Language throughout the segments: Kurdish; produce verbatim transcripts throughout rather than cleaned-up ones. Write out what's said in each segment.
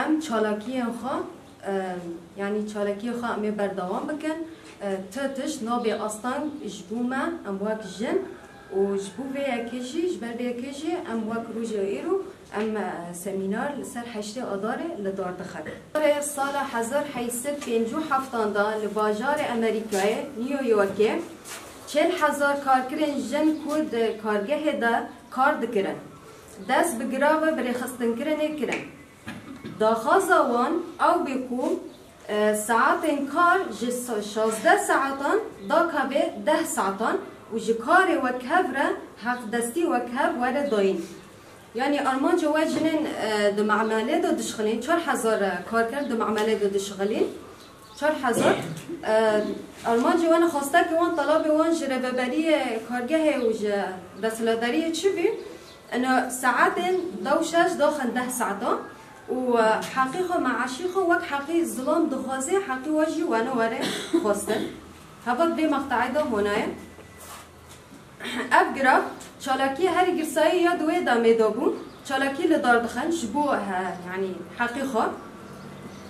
Em çalakiyên xwe, e, yanî çalakiyê xwe em ê berdewam bikin. E, tu tişt nabê asteng ji bo me, em wek jin û ji bo vê yekê jî, ji ber vê yekê jî em wek roja îro em, e, semînar li ser heştê Adarê li dar dixin. Adarê sala hezar heyt sed pêncî û heftan de li bajarê Amerîkayê, New Yorkê, çil hezar karkirên jin ku di kargehê de kar dikirin, dest bi grava birêxistinkirinê kirin. Daxwaza wan ew bû ku, e, saetên kar ji sa-, şazdeh saetan dakeve deh saetan û ji karê wekhev re heqdestî wekhev were dayîn. Yanî armanca we jinên, e, di memelê de dişixilîn, çar hezar, e, karker di memelê de dişixilîn. Çar hezar. E, armancê wan, xwestekê wan, telabê wan ji rêveberiyê kargehê û ji desthilatdariyê çi bû? Ina saetên dew şeş daxin deh saetan û, e, heqî xwe, meaşî xwe wek heqî zilam dixwaze, heqî we jî wene were xwestin. Heva vê mexte'ê de hona ye. Ev grav çalakiyê herî girsayî ya di wê demê de bû. Çalakî li dar dixin ji bo he-, yanî heqî xwe.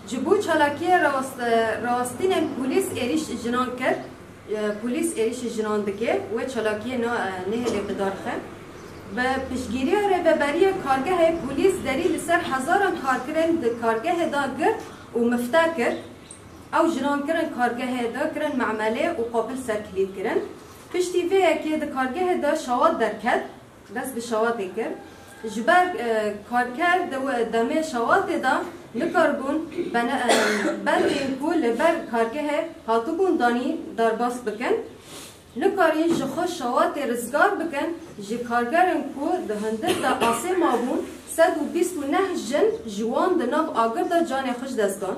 Ji bo çalakiyê rawest-, rawestînên polîs êrîş jinan kir. E, polîs êrîşî jinan dike, wê çalakiyê na-, e, nehêlê bi dar xe. Bi piştgiriya rêveberiya kargehê polîs derî li ser hezaran karkirin di kargehê de girt û mifte kir. Ew jinan kirin kargehê de, kirin memelê û qapil serkilît kirin. Piştî vê yekê di kargehê de şawat derket, dest bi şawatê kir. Ji ber, e, karker di we-, demê şawatê de nikaribûn bene-, e, bendên ku li ber kargehê hatibûn danî derbas bikin. Nikarîn ji xwe şawatê rizgar bikin, ji kargerên ku di hundir de asê mabûn, sed û bîst û neh jin ji wan di nav agir de canê xwe ji dest dan.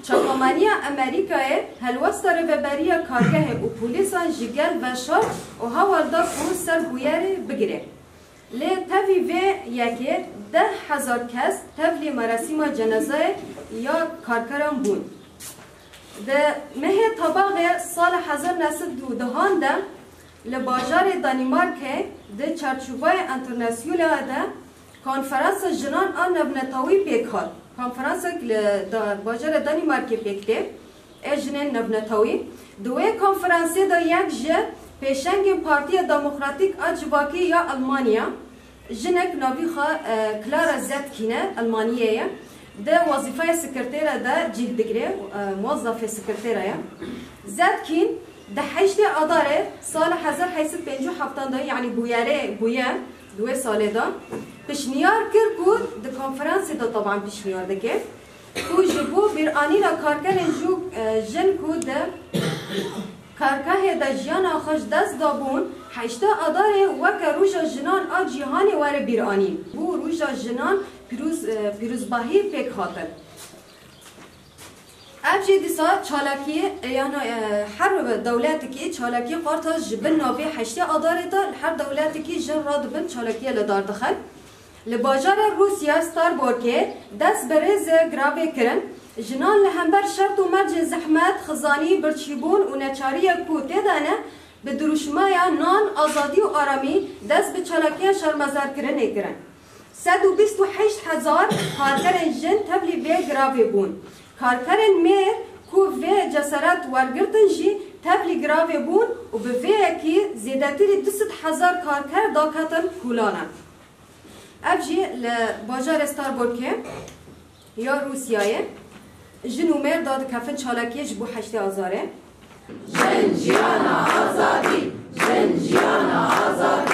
Çapemeniya Amerîkayê helwesta rêveberiya kargehê û polîsan ji gel veşart û hewl da ku ser bûyerê bigire. Lê tevî vê yekê deh hezar kes tevlî merasîma cenazeyê ya karkeran bûn. Di mehê Tebaxê sala hezar neh sed û dehan de li bajarê Danîmarkê di çarçovaya enternasyonala de konferansa jinan a navnetewî pêk hat. Konferansek li da-, bajarê Danîmarkê pêk tê, ê jinên navnetewî. Di wê konferansê de yek ji pêşengên Partiya Demokratîk a Civakî ya Elmanya, jinek navî xwe, e, Clara Zetkin e, Elmaniyê ye. Di wezîfeya sekreterê de cih digire, e, muwezzefê sekretera ye. Zetkin di heştê Adarê sala hezar heyt sed pêncî û heftan de, yanî bûyerê bûye di wê salê de, pişniyar kir ku di konferansê de teban pişniyar dike ku ji bo bîranîna karkerên jû-, e, jin ku di kargehê de jiyana xwe ji dest dabûn, heştê Adarê weke Roja Jinan a Cîhanê were bîranîn. Bû Roja Jinan pîroz-, e, pîrozbahî pêk hatin. Ev jî dîsa çalakî, e, yana, e, her dewletekî çalakî qarta ji bin navê heştê Adarê de li her dewletekî jin radibin çalakiyê li dar dixin. Li bajarê Rûsya Starborkê dest bi rêzê gravê kirin. Jinan li hember şert û mercên zehmet, xizanî, birçîbûn û neçariyê ku tê de ne, bi dirûşmaya nan, azadî û aramî dest bi çalakiya şermezarkirinê kirin. Sed û bîst û heşt hezar karkerên jin tevlî vê gravê bûn. Karkerên mêr ku vê cesaret wergirtin jî tevlî gravê bûn û bi vê yekî zêdetirî du sed hezar karker daketin kolanan. Ev jî li bajarê Starborkê ya Rûsyayê jin û mêr dadikevin çalakiyê ji bo heştê Azarê. Jin jiyana azadî, jin jiyana azadî.